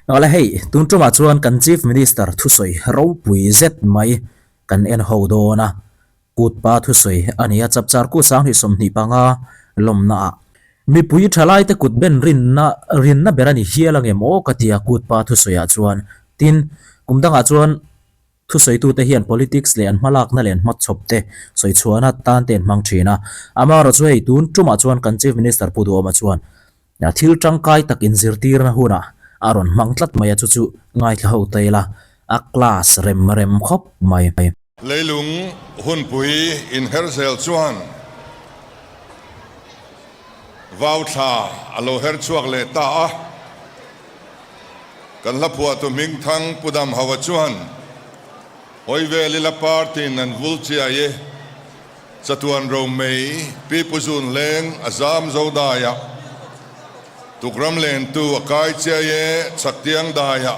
Awle hei, tun tumah chuan kan Chief Minister thusawi ropui zet mai kan en ho dawn a, kut pa thusawi a ni a, chapchar kut 2025 lawmna ah mipui thalaite kut ben rinna rinna ber a ni hial ang em aw ka ti a kut pa thusawi ah chuan. Tin, kum dangah chuan thusawitute hian politics leh an hmalakna leh an hmachhawp te sawi chhuahna tan te an hmang thin a, amaherawhchu hei tun tumah chuan kan Chief Minister Pu Duhawma chuan Thil tangkai tak inzirtirna hunah a rawn hmang tlat mai a, chu chu ngaithla ho ta ila a class rem rem khawp mai. Leilung hunpui inher zel chuan vau thla a lo her chhuak leh ta a, kan hla phuahtu hmingthang Pu Damhaua chuan hawi vel ila party-in an vul chiai e. Chatuan Romei Pi Pu Zun Leng a zam zo daiah, Tukram lentu a kai chiai e Chhaktiang daiah,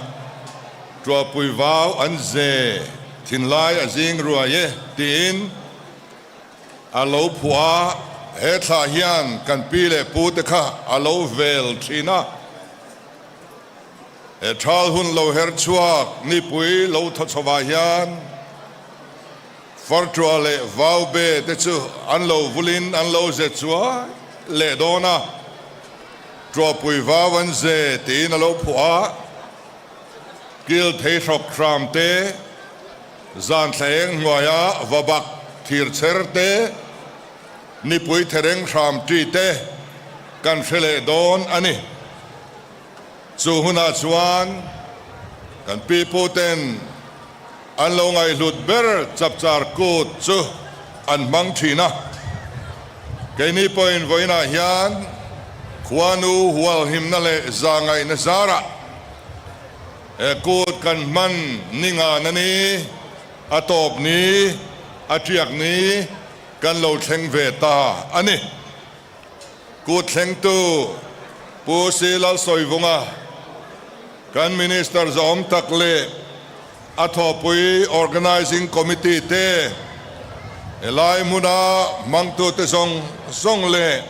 Tuahpui vau an ze thinlai a zing ruai e tiin a lo phuah a, he thlah hian kan pi leh pu te kha a lo vel thin a. He thal hun lo her chhuak nipui lo thaw chhovah hian, Farṭua leh Vaube te chu an lo vulin an lo ze chuai leh dawn a, Ṭuahpui vau an ze tiin a lo phuah a, Kil thei hrawk hram te, zan thla eng hnuaia va bak thir chher te, nipui thereng hram ṭi te kan hre leh dawn a ni. Chu hunah chuan kan pi pu ten an lo ngaihhlut ber chapchar kut chu an hmang thin a. Keini pawhin vawiinah hian khuanu hualhimna leh zahngaihna zarah he kut kan hman ni ngan a ni, a tawp ni, a tiak ni kan lo thleng ve ta a ni. Kut thlengtu Pu Si Lalsawivunga, kan Minister zawm tak leh a thawhpui Organising Committee te, helai hmuna hmangtute zawng zawng leh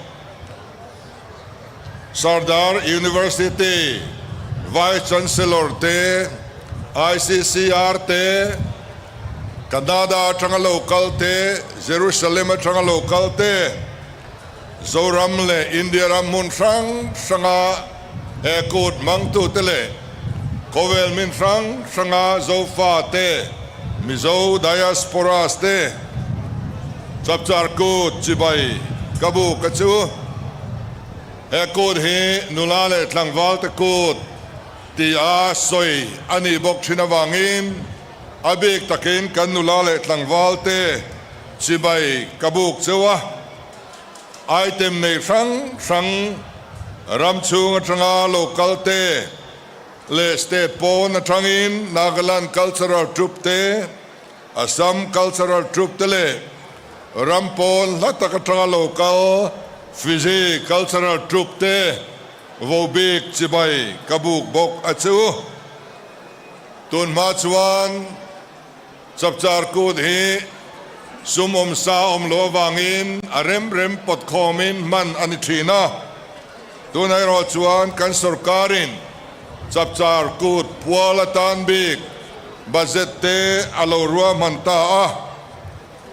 Sardar University Vice Chancellor te, ICCR te, Canada atanga lo kal te, Jerusalem atanga lo kal te, Zoram leh India ram hmun hrang hranga he kut hmangtute leh khawvel min hrang hranga Zofate, Mizo Diasporas te Chapchar Kut chibai ka buk a chu. He kut hi nula leh tlangvalte kut tia sawi a nih bawk thin avangin a bik takin kan nula leh tlangvalte Chibai ka buk cheu a, item nei hrang hrang ram chhung atanga lo kal te leh state pawn atangin Nagaland Cultural Troupe te, Assam Cultural Troupe te leh ram pawn hla tak atanga lo kal Fiji Cultural Troupe te vobik chibai ka buk bawk a chu. Tunhma chuan. Chapchar kut hi sum awm sa awm loh avangin a rem rem pawt khawmin hman a ni thin a. Tunah erawh chuan kan sorkarin Chapchar kut pual atan bik budget te a lo ruahman ta a,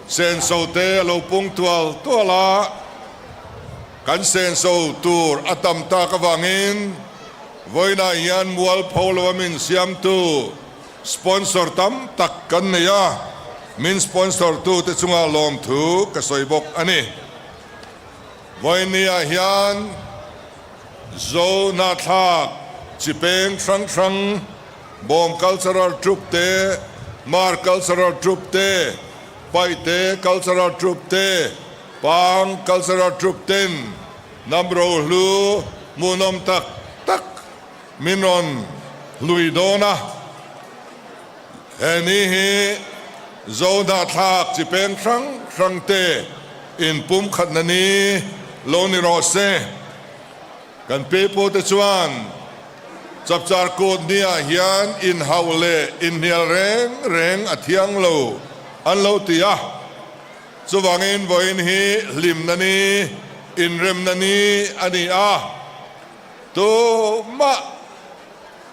senso te a lo pung tual tual a, kan senso tur a tam tak avangin vawiinah hian mualpho lo a min siamtu Sponsor tam tak kan nei a, min sponsor tu te chunga lawmthu ka sawi bawk a ni. Vawinia hian Zo Hnathlak chi peng hrang hrang, Bawm Cultural Troupe te, Hmar Cultural Troupe te, Paite Cultural Troupe te, Pang Cultural Troupe ten hnam rohlu hmuhnawm tak tak Min rawn hlui dawn a, he ni hi Zo hnahthlak chi peng hrang hrang te inpumkhatna ni lo ni rawh se. Kan pipu te chuan Chapchar Kut ni ah hian inhauh leh inhnial reng reng a thiang lo an lo ti a, chuvangin vawiin hi hlimna ni, inremna ni a ni a. Tumah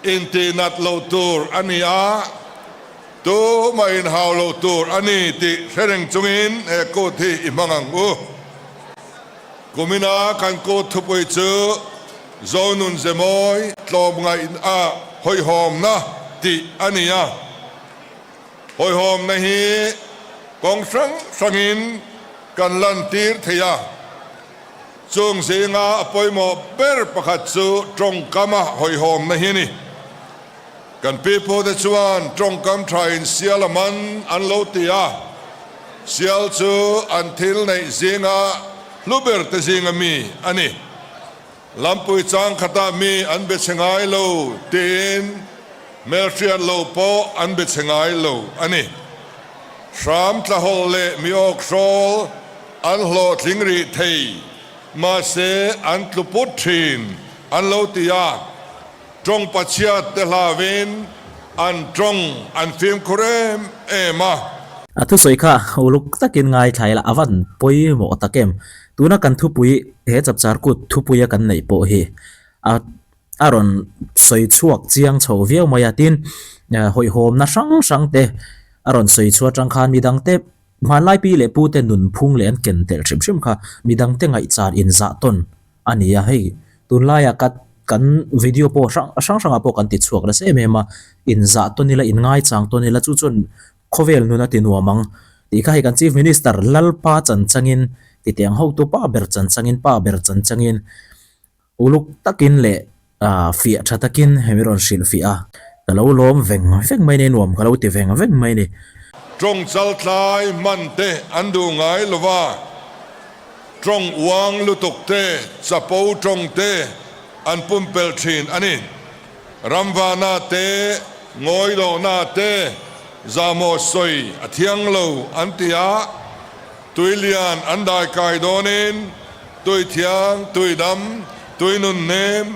Intihnat loh tur a ni a, tumah inhau loh tur a ni tih hre reng chungin he kut hi i hmang ang u. Kumina kan kut thupui chu Zonun Zemawi tlawmngaih a hawihhawmna tih a ni a. Hawihhawmna hi kawng hrang hrangin kan lantir thei a. Chung zinga a pawimawh ber pakhat chu tawngkama hawihhawmna hi a ni. Kan pipute chuan tawngkam thain sial a man an lo ti a, sial chu an thil neih zinga hlu ber te zinga mi a ni. Lampui chang khatah mi an be chhe ngai lo tiin hmelhriat lo pawh an be chhe ngai lo a ni. Hram tlahawlh leh mi awk hrawl An hlawhtling rih thei, mahse an tlu put thin an lo ti a, tawng pachhiat te hlavin an tawng an fimkhur em em a. A thusawi kha uluk takin ngaithla ila a van pawimawh tak em. Tuna kan thupui he chapchar kut thupuia kan neih pawh hi a a rawn sawi chhuak chiang chho viau mai a, tin hawihhawmna hrang hrang te a rawn sawi chhuah atang khan midangte Hmanlai pi leh pute nunphung leh an ken telh hrim hrim kha midangte ngaihchan inzah tawn a ni a, hei tunlaia ka kan video pawh hrang hrang hrangah pawh kan ti chhuak nasa em em a, inzah tawn ila inngaichang tawn ila chu chuan khawvel nun a ti nuam ang tih kha hei kan Chief Minister Lalpa chan changin titiang hotu pa ber chan changin pa ber chan changin Uluk takin leh fiah tha takin hemi rawn hrilh fiah a, ka lo lawm veng veng mai ni, nuam ka lo ti veng veng mai ni. Tawng chaltlai hman te an duh ngai lo va, tawng uang lutuk te, chapo tawng te an pumpelh thin a ni. Ramvana te, ngawilohna te, zahmawh sawi a thiang lo an ti a, Tui lian an dai kai dawnin tui thiang, tui dam, tui nun nem,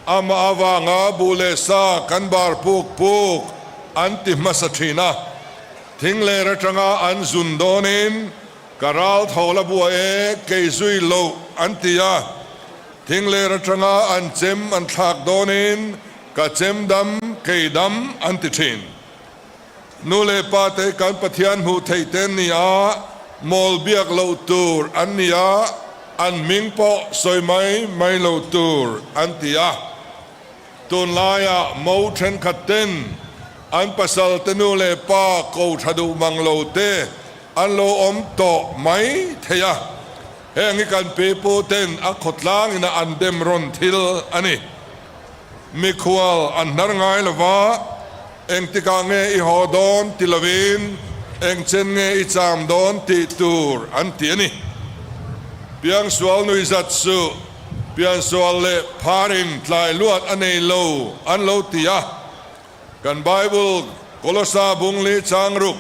amah avanga buh leh sa kan bar puk puk an ti hmasa thin a. Thing ler atanga an zun dawnin ka ral tho la bua e kei zui loh an ti a. Thing ler atanga an chem an thlak dawnin ka chem dam kei dam an ti thin. Nu leh pa te kan Pathian hmuh theih te an ni a, mawl biak loh tur an ni a, an hming pawh sawi mai mai lo tur an ti a. Tunlaiah mo thenkhat ten an pasal te nu leh pa ko tha duh mang lo te an lo awm tawh mai thei a, heng hi kan pipu ten a khawtlang ina an dem rawn thil a ni. Mikhual an hnar ngai lo va, engtikah nge i haw dawn ti lovin engchen nge i cham dawn tih tur an ti a ni. Piangsual nuihzat suh, piansual leh pharin tlai luat a nei lo an lo ti a. Kan Bible Kolosa bungli chang ruk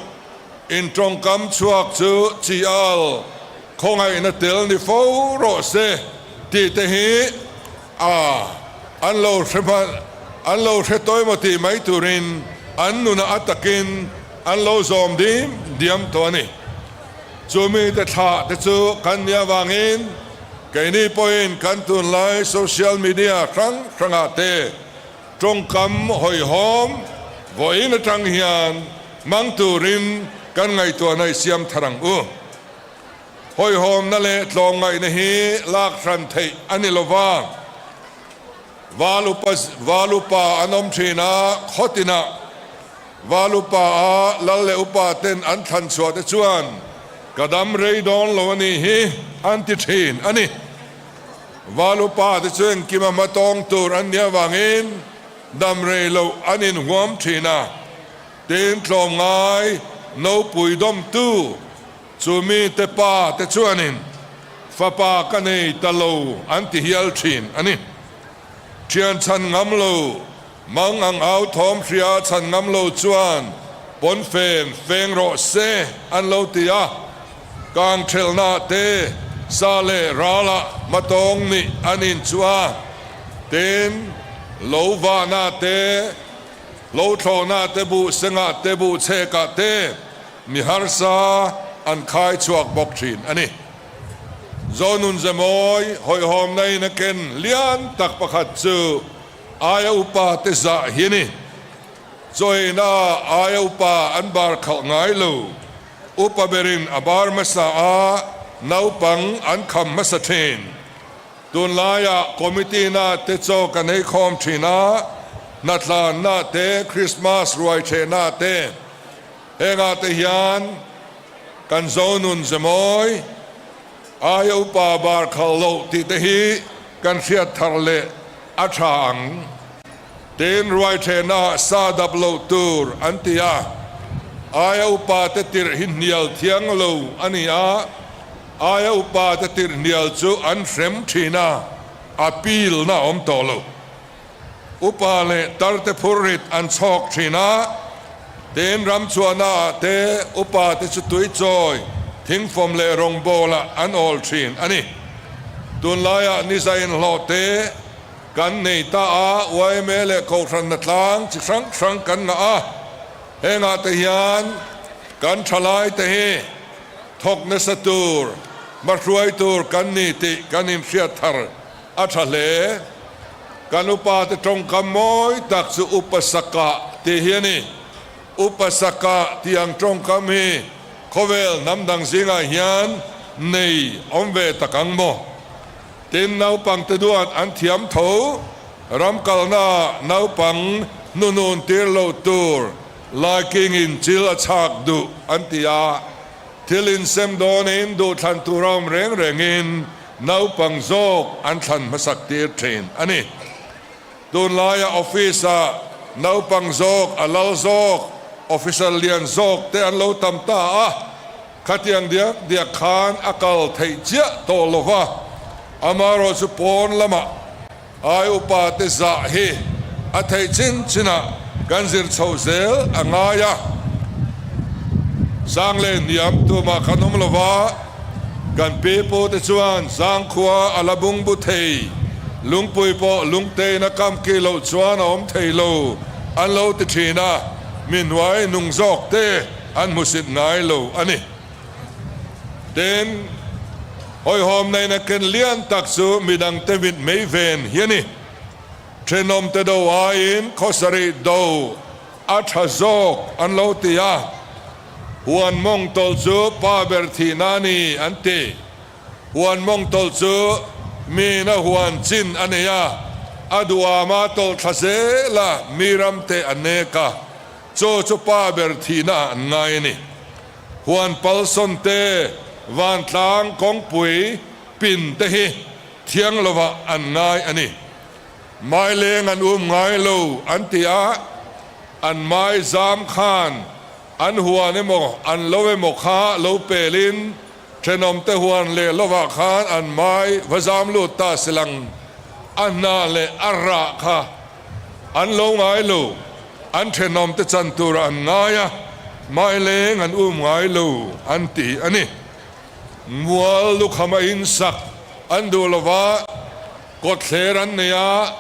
in tawngkam chhuak chu chi al khawngaihna tel ni fo rawh se tih te hi a an lo hre hman an lo hre tawi maw tih mai turin an nunah a takin an lo zawm dim diam tawh a ni. Chu mite thlah te chu kan nih avangin keini pawhin kan tunlai social media hrang hrangah te Tawngkam hawihhawm vawiin atang hian hmang turin kan ngaihtuahna i siam thar ang u. Hawihhawmna leh tlawmngaihna hi lak hran theih a ni lo va, Val upa Val upa an awm thin a, khaw tinah Val upa a lal leh upa ten an thlan chhuah te chuan ka dam rei dawn lo a nih hi an ti thin a ni. Val upa te chu engkim a hma tawng tur an nih avangin dam rei loh an inhuam thin a, tin tlawmngai nopui dawmtu chu mite pa te chuanin fapa ka nei ta lo an ti hial thin a ni. Thian chhan ngam lo Mang ang au thawm hria chhan ngam lo chuan pawnfen feng rawh se an lo ti a, kang thelhna te sa leh ralah hmatawng nih an inchuh a, tin lo vahna te, lo thlawhna te buh sengah te buh chhekah te mi harsa an khai chhuak bawk thin a ni. Zonun Zemawi hawihhawmna in a ken lian tak pakhat chu. Aia upa te zah hi a ni. Chawiina aia upa an bar khalh ngai lo. Upa berin a bar hmasa a, naupang an kham hmasa thin. Tunlaiah committee na te chaw kan ei khawm thin a, hnatlanna te, Christmas ruai thehna te, hengah te hian kan Zonun Zemawi aia upa bar khalh loh tih te hi kan hriat thar leh a tha ang. Tin, ruai thehna sa dap loh tur an ti a, aia upa te tirh hi hnial thiang lo a ni a, aia upa te tirh hnial chu an hrem thin a, appeal na awm tawh lo. Upa leh tar te phurrit an chhawk thin a, tin ram chhuahna ah te upa te chu tui chawi, thingfawm leh rawngbawlah an awl thin a ni. Tunlaiah niza inhlawh te Kan nei ta a, yma leh Kohhranna tlang chi hrang hrang kan ngah a, hengah te hian kan thalai te hi thawk nasa tur, hmahruai tur kan ni tih kan inhriat thar a tha hle. Kan upa te tawngkam mawi tak chu Upa Saka tih hi a ni. Upa Saka tih ang tawngkam hi khawvel hnam dang zingah hian nei awm ve tak ang maw? Tin, naupangte duat an thiam tho. Ram kalnaah naupang hnunun tir lo tur laikingin chil a chhak duh an ti a. Thil insem dawnin duhthlan tur a awm reng rengin naupang zawk an thlan hmasak tir thin a ni. Tunlaia office-ah naupang zawk, a lal zawk, officer lian zawk te an lo tam ta a. Khatiang diak diak khan a kal theih chiah tawh lo va, amaherawh chu pawn lamah ai upa te zah hi a theih chin chinah kan zir chho zel a ngai a. Sang leh hniam tumah kan awm lo va, kan pi pu te chuan zangkhua a la bungbu thei, lungpui pawh lungtein a kam ki loh chuan a awm thei lo an lo ti thin a, mi hnuai nung zawk te An hmusit ngai lo a ni. Tin, hawihhawm neihna ken lian tak chu midangte mit mei ven hi a ni. Thenawmte do aiin khawsarih do a tha zawk an lo ti a, huan mawng tawlh chu pa ber thihna a ni an ti. Huan mawng tawlh chu miin a huan chin a nei a, a duhama tawlh thla zel a, mi ramte a nek a. Chaw chu pa ber thihna ah an ngai a ni. Huan palsawn te, vantlang kawngpui pin te hi thiang lovah an ngai a ni. Maileng an um ngai lo an ti a, an mai zam khan an huan emaw an lo emaw kha lo pelin thenawmte huan leh lovah khan an mai va zam lut ta silang a hna leh a rah kha An lo ngai lo, an thenawmte chan turah an ngai a, maileng an um ngai lo an ti a ni. Mual lukham a insak an duh lo va, kawtthler an nei a,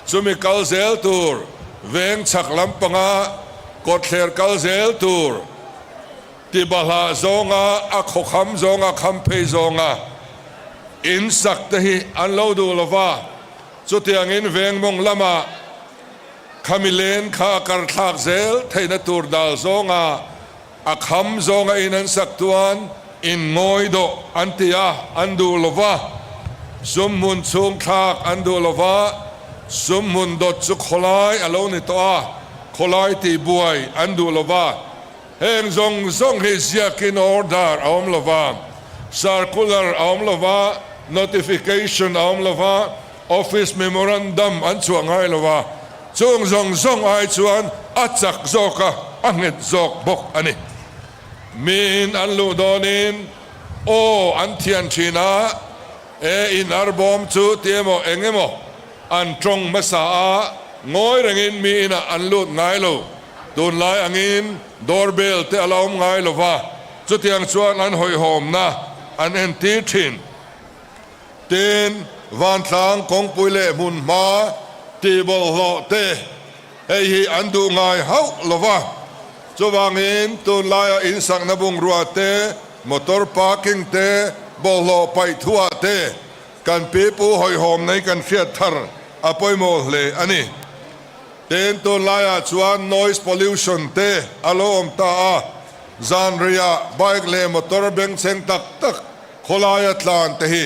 chumi kal zel tur veng chhak lampanga kawtthler kal zel tur tibahlah zawnga a khawkham zawnga kham phei zawnga insak te hi an lo duh lo va. Chutiangin veng mawng lamah khami len kha a kar thlak zel theihna tur dal zawnga a kham zawnga in an sak tuan in ngawi dawh an ti a, an duh lo va. Sum hmun chhung thlak an duh lo va, sum hmun dawt chu khawlai a lo ni tawh a, khawlai tihbuai an duh lo va. Heng zawng zawng hi ziakin order a awm lo va, circular a awm lo va, notification a awm lo va, office memorandum an chhuah ngai lo va, chung zawng zawng ai chuan a chak zawk a, a nghet zawk bawk a ni. Miin an luh dawnin aw an thian thin a, e in arbawm chu ti emaw eng emaw an tawng hmasa a, ngawi rengin mi inah an lut ngai lo. Tunlai angin door bell te a la awm ngai lo va, chutiang chuan an hawihhawmna an entir thin. Tin, vantlang kawngpui leh hmunhma tihbawlhhlawh te hei hi an duh ngai hauh lo va, chuvangin tunlaia insakna bungrua te, motor parking te, bawlhhlawh paih thuah te kan pipu hawihhawmna hi kan hriat thar a pawimawh hle a ni. Tin, tunlaiah chuan noise pollution te a lo awm ta a, zan reiah bike leh motor bengchheng tak tak khawlaia tlan te hi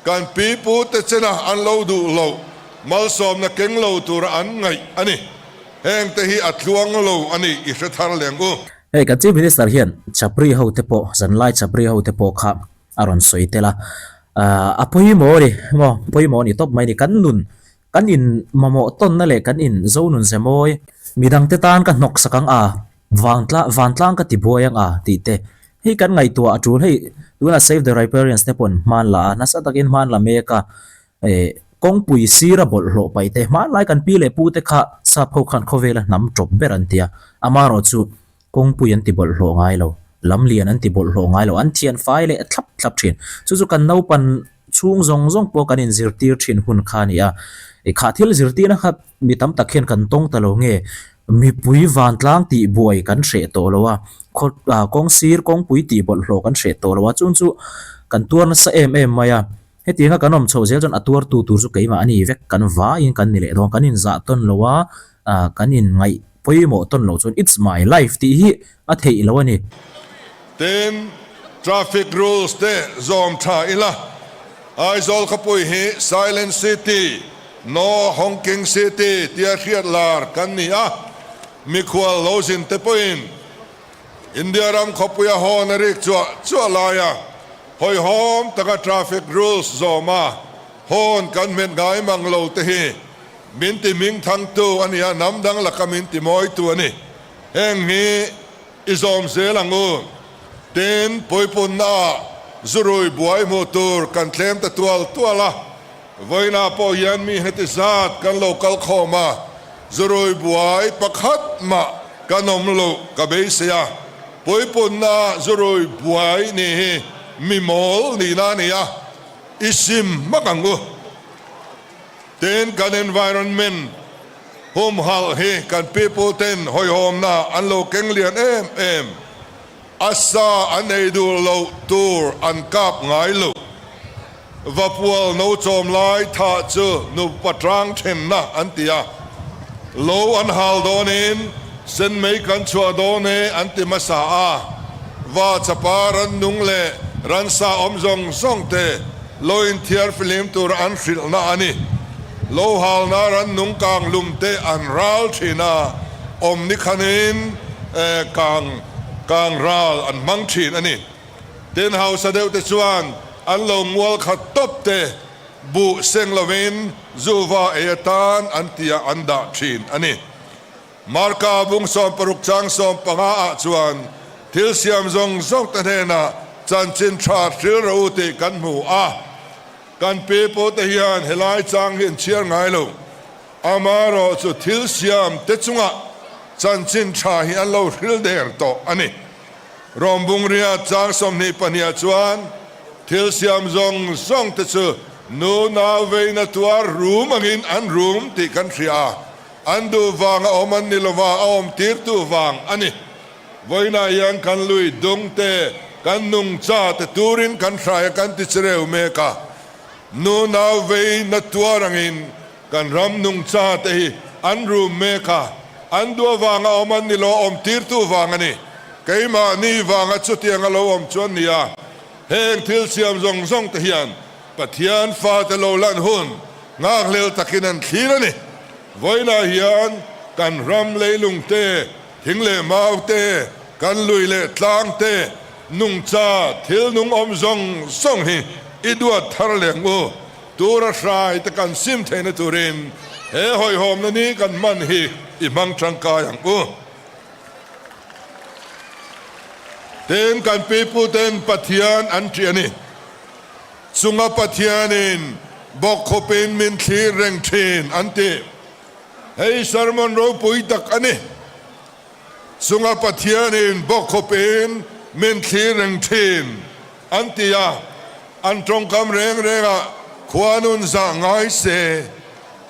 kan pi pu te chena an lo duh loh malsawmna keng lo tura an ngaih a ni. Heng te hi a tluang lo a nih i hre thar leng u. Hei kan Chief Minister hian Chapri ho te pawh zanlai Chapri ho te pawh kha a rawn sawi tel a, a pawimawh a ni maw, pawimawh a ni tawp mai a ni kan nun Kan in mamawh tawnna leh kan in zo nun ze mawi. Midangte tan ka hnawk sak ang a, vangtla vantlang ka ti buai ang a tih te hi kan ngaihtuah a tul. Hei tunah Save the Riparians te pawn hman la a, nasa takin hman la mek a, eh kawngpui sira bawlhhlawh paih te hmanlai kan pi leh pu te kha sap ho khan khawvela hnam tawp ber an ti a, amaherawhchu Kawngpui an ti bawlhhlawh ngai lo, lam lian an ti bawlhhlawh ngai lo, an thian fai leh thlap thlap thin. Chu chu kan naupan chhung zawng zawng pawh kan inzirtir thin hun kha a ni a. I kha thil zirtirna kha mi tam tak hian kan tawng ta lo nge, mipui vantlang tih buai kan hreh tawh lo a, khaw kawng sir kawngpui tih bawlhhlawh kan hreh tawh lo a, chung chu kan tuar nasa em em mai a. Hetianga kan awm chhoh zel chuan a tuartu tur chu keimah a ni vek, kan vaiin kan ni leh dawn, kan inzah tawn lo a, kan inngaih pawimawh tawn loh chuan it's my life tih hi a theih lo a ni. Tin, traffic rules te zawm tha ila, Aizawl khawpui hi Silent City, No Honking City tia hriat lar kan ni a, mikhual lo zin te pawhin India ram khawpuia hawn a rik chuah chuah laia hawihhawm taka traffic rules zawma hawn kan hmet ngai mang lo te hi min ti hming thangtu a ni a, hnam dang laka min ti mawitu a ni. Heng hi i zawm zel ang u. Tin, puipunnaah zurui buai hmuh tur kan thlem ta tual tual a, Vawiinah pawh hian mi heti zat kan lo kal khawm a, zurui buai pakhat mah kan awm loh ka beisei a, puipunna zurui buai nih hi mi mawl nihna a ni a, i sim hmak ang u. Tin, kan environment humhalh hi kan people ten hawihhawmna an lo keng lian em em, a sa an ei duh loh tur an kap ngai lo. Vapual no chawm lai thah chu nupa tlang thenna an ti a, lo an hal dawnin sen mei kan chhuah dawn e an ti hmasa a, va chapa rannung leh ransa awm zawng zawng te lo inthiar fihlim tur an hrilhna a ni. Lo halna rannung kang lum te an ral thin a, awm ni khanin kang kang ral an hmang thin a ni. Tin, hausa deuh te chuan an lo mual khat tawp te buh seng lovin zuva ei atan an tia an dah thin a ni. Marka bung 60 chang 15 ah chuan thil siam zawng zawng te hnenah chanchin tha hril rawh u tih kan hmu a. Kan pi pu te hian helai chang hi an chhiar ngai lo. Amaherawhchu thil siam te chungah chanchin tha hi an lo hril der tawh a ni. Rawm bungria chang 22 ah chuan thil siam zawng zawng te chu nu nau veina tuar rum angin an rum tih kan hria a, an duh vang a awm an ni lova a awm tirtu vang a ni. Vawiinah hian kan lui dung te, kan nungcha te turin kan hrai a kan ti chireu mek a, nu nau veina tuar angin Kan ram nungcha te hi an rum mek a, an duh avanga awm an ni lo, awm tirtu vang a ni. Keimahni vanga chutiang a lo awm chuan ni a, heng thil siam zawng zawng te hian Pathian fate lo lan hun nghakhlel takin an thlir a ni. Vawiinah hian kan ram leilung te, thing leh mau te, kan lui leh tlang te, nungcha thil nung awm zawng zawng hi i duat thar leng u. Tura hrai te kan sim theihna turin he hawihhawmna ni kan hman hi i hmang tangkai ang u. Tin, kan piputen Pathian an ṭih a ni. Chunga Pathianin bawkkhawpin min thlir reng ṭhin an ti. Hei sermon ropui tak a ni. Chunga Pathianin bawkkhawpin min thlir reng ṭhin an ti a, an tawngkam reng rengah khuanun zah ngai se,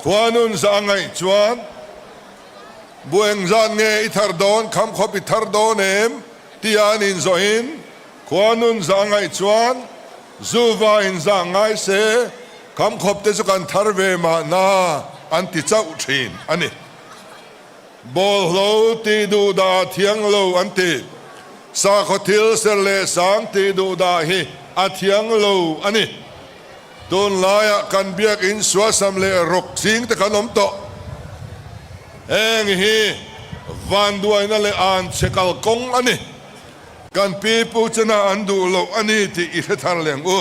khuanun zah ngaih chuan bu engzat nge i thar dawn, khamkhawp i thar dawn em tia an inzawhin khuanun zah ngaih chuan zuva in zah ngai se, khamkhawp te chu kan thar ve mahna an ti chauh ṭhin a ni. Bawlhlo tih duh dah a thiang lo an ti. Sakhaw thil ser leh sang tih duh dah hi a thiang lo a ni. Tunlaiah kan biakinn suasam leh rawk ching te kan awm tawh. Heng hi vanduaina leh anchhe kalkawng a ni. Kan pi pu chena an duh loh a ni tih i hre thar leng u.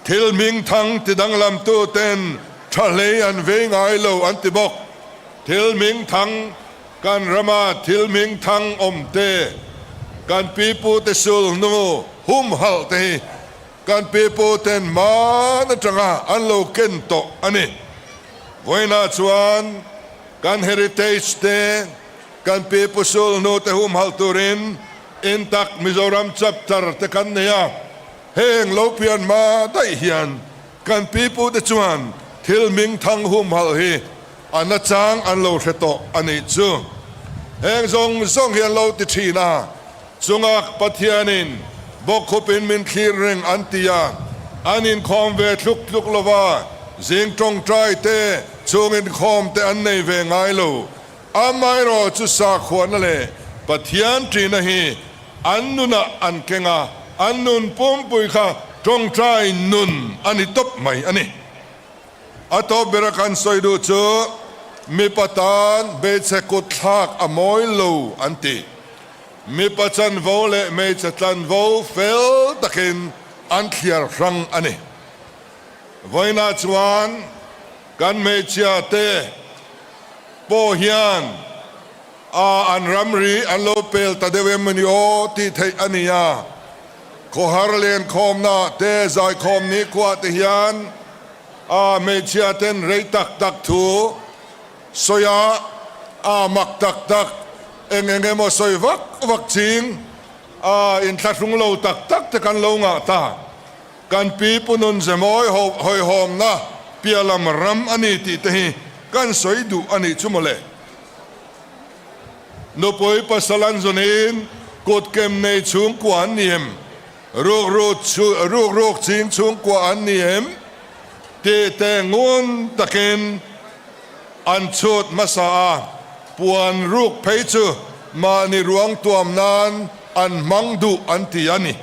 Thil hmingthang ti danglamtu ten tha hlei an vei ngai lo an ti bawk. Thil hmingthang kan rama thil hmingthang awm te, kan pi pu te sulhnu humhalh te hi kan pi pu ten hman atanga an lo ken tawh a ni. Vawiinah chuan kan heritage te, kan pi pu sulhnu te humhalh turin Intak Mizoram Chapter te kan nei a. Heng lo pian hma daih hian kan pipute chuan thil hmingthang humhalh hi a nachang an lo hre tawh a nih chu. Heng zawng zawng hi an lo ti thin a, chungak Pathianin bawkkhupin min thlir reng an ti a, an inkhawm ve tluk tluk lova, zing tawngtai te, chhung inkhawm te an nei ve ngai lo. Amaherawh chu sakhuana leh Pathian ṭihna hi an nunah an keng a, an nun pumpui kha tawngtai nun a ni tawp mai a ni. A tawp bera kan sawi duh chu mipa tan hmeichhe kut thlak a mawi lo an ti. Mipa chanvo leh hmeichhe tlanvo fel takin an thliar hrang a ni. Vawiinah chuan kan hmeichhia te pawh hian a an ramri an lo pel ta deuh em ni aw tih theih a ni a. Khawhar lenkhawmna te zaikhawm nikhua te hian a hmeichhia ten rei tak tak thu sawi a, a mak tak tak eng eng emaw sawi vak vak ching a inthlahrung lo tak tak te kan lo ngah ta. Kan pi pu nun zemawi hawihhawmna piahlam ram a ni tih te hi kan sawi duh a nih chu mawle. Nupui pasal an zawnin kut kem nei chhungkua an ni em? Ruk ruk ching chhungkua an ni em? Tih te ngun takin an chhut hmasa a, puan ruk phei chu mahni ruang tuam nan an hmang duh an ti a ni.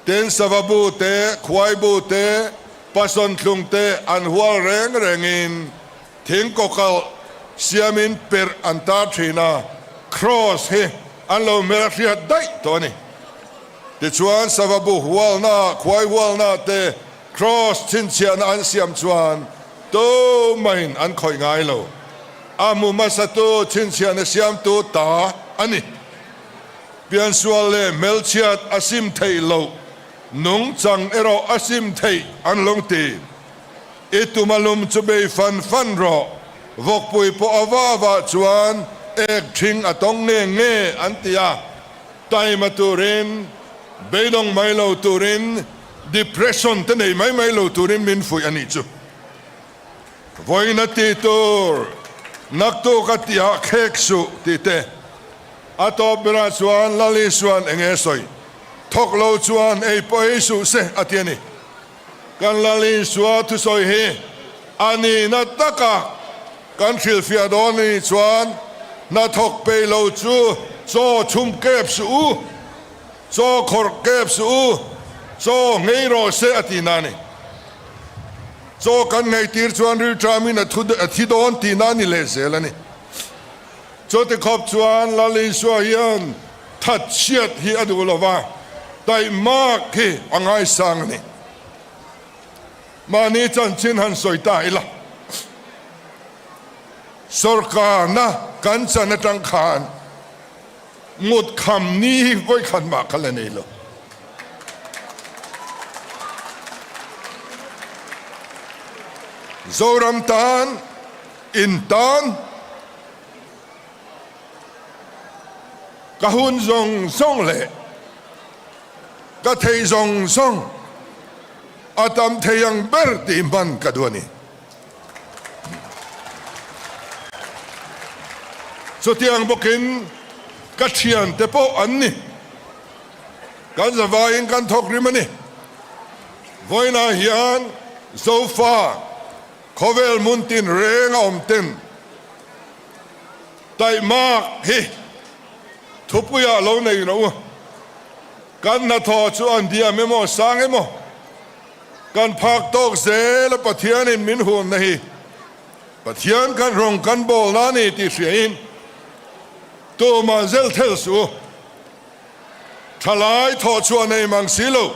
Tin, sava bu te, khuai bu te, pasawn thlung te an hual reng rengin thing kawkalh siamin perh an tar thin a, kraws hi an lo hmel hriat daih tawh a ni. Tichuan, sava bu hualna, khuai hualna te kraws chhinchhiahna an siam chuan tumahin an khawih ngai lo. A hmu hmasatu chhinchhiahna siamtu ta a ni. Piansual leh hmelchhiat a sim theih loh, nungchang erawh a sim theih an lo ti. I tum a lum chu bei fan fan rawh, vawkpui pawh a va vah chuan ek ṭhing a tawng nge nge an ti a, taima turin, beidawng mai lo turin, depression te nei mai mai lo turin min fuih a nih chu. Vawiin a ti tur, naktuk a tihah khek suh tih te. A tawp berah chuan Lal Isuan eng nge sawi? Thawk lo chuan ei pawh ei suh se a ti a ni. Kan Lal Isua thusawi hi a nihna taka kan hrilhfiah dawn a nih chuan hnathawk pei lo chu chaw chhum kep suh u, chaw khawrh kep suh u, chaw nghei rawh se a tihna a ni. Chaw kan ngheitir chuan rilṭamin a thi dawn tihna a ni lehzel a ni. Chuti khawp chuan Lal Isua hian that chhiat hi a duh lo va, taihmak hi a ngaisang a ni. Mahni chanchin han sawi ta ila, sawrkarna kan chan atang khan ngut kham ni hi vawikhat mah kha la nei lo. Zoram tan in tan ka hun zawng zawng leh ka thei zawng zawng a tam thei ang ber tih hman ka duh a ni. Chutiang bawkin ka thiante pawh an ni. Kan zavaiin kan thawk rim a ni. Vawiinah hian Zofa. Khawvel hmun tin reng a awm ten. Taihmak hi thupuiah lo nei rawh u. Kan hnathawh chu an diam emaw sang emaw kan phak tawk zel a Pathianin min hunna hi Pathian kan rawng kan bawlna a ni tih hriain tumah zel thel suh u. Thalai thawh chhuah nei mang si lo.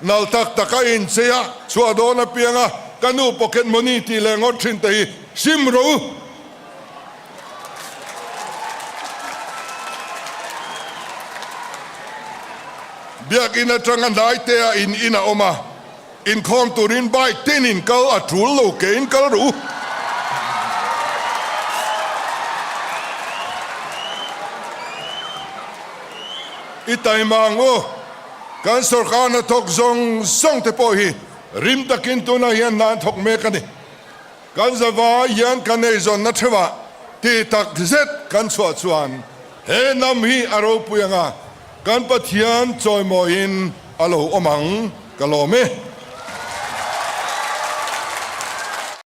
Nal tak tak a inchei a, chhuah dawn apiang a, ka nu pocket money tih leh ngawt thin te hi sim rawh u. Biakin atanga hnaite a in in a awm a, inkhawm turin bike tin in kal a tul lo ke in kal rawh u. I taima ang u. Kan sorkar hnathawk zawng zawng te pawh hi rim takin tunah hian hna an thawk mek a ni. Kan zavai hian kan eizawnna theuhah ti tak zet kan chhuah chuan he hnam hi a ropui anga kan Pathian chawimawiin a lo awm ang ka lawm e.